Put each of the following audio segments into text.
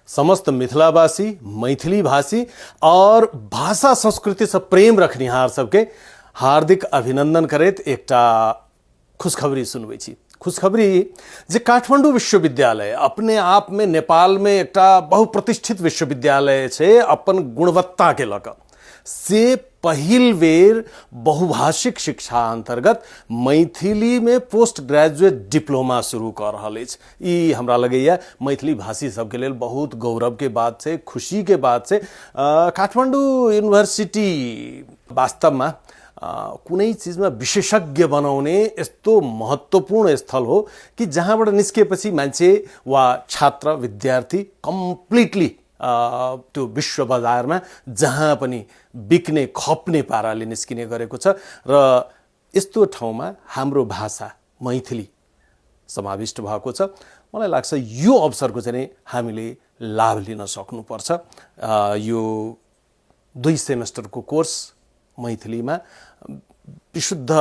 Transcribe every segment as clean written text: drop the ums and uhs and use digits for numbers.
समस्त मिथिलावासी, मैथिली भाषी और भाषा संस्कृतिसँ प्रेम रखनिहार सबके हार्दिक अभिनंदन करैत एकटा खुशखबरी सुनबै छी। खुशखबरी जे काठमांडू विश्वविद्यालय अपने आप में नेपाल में एकटा बहुप्रतिष्ठित विश्वविद्यालय छै अपन गुणवत्ता के लऽ कऽ, से पहिल बेर बहुभाषिक शिक्षा अंतर्गत मैथिली में पोस्ट ग्रेजुएट डिप्लोमा शुरू कऽ रहल अछि। ई हमरा लगैए मैथिली भाषी सबके लेल बहुत गौरवके बात छै, खुशीके बात छै। काठमाडौँ यूनिभर्सिटी वास्तवमा कुनै चिजमा विशेषज्ञ बनाउने यस्तो महत्त्वपूर्ण स्थल हो कि जहाँबाट निस्किएपछि मान्छे वा छात्र विद्यार्थी कम्प्लिटली त्यो विश्व बजारमा जहाँ पनि बिक्ने खप्ने पाराले निस्किने गरेको छ र यस्तो ठाउँमा हाम्रो भाषा मैथिली समाविष्ट भएको छ। मलाई लाग्छ यो अवसरको चाहिँ नि हामीले लाभ लिन सक्नुपर्छ। यो 2 सेमेस्टरको कोर्स मैथिलीमा विशुद्ध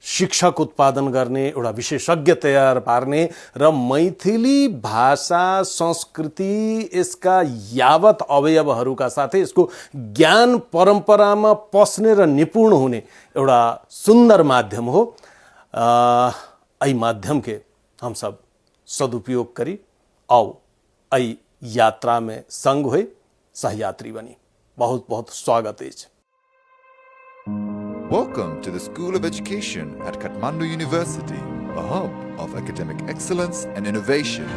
शिक्षक उत्पादन गर्ने, एउटा विशेषज्ञ तयार पार्ने र मैथिली भाषा संस्कृति यसका यावत अवयवहरूका साथै यसको ज्ञान परम्परामा पस्ने र निपुण हुने एउटा सुन्दर माध्यम हो। एहि माध्यमके हमसब सदुपयोग करी। आउ एहि यात्रामे संग होई सहयात्री बनी। बहुत बहुत स्वागत अछि। Welcome to the School of Education at Kathmandu University, a hub of academic excellence and innovation.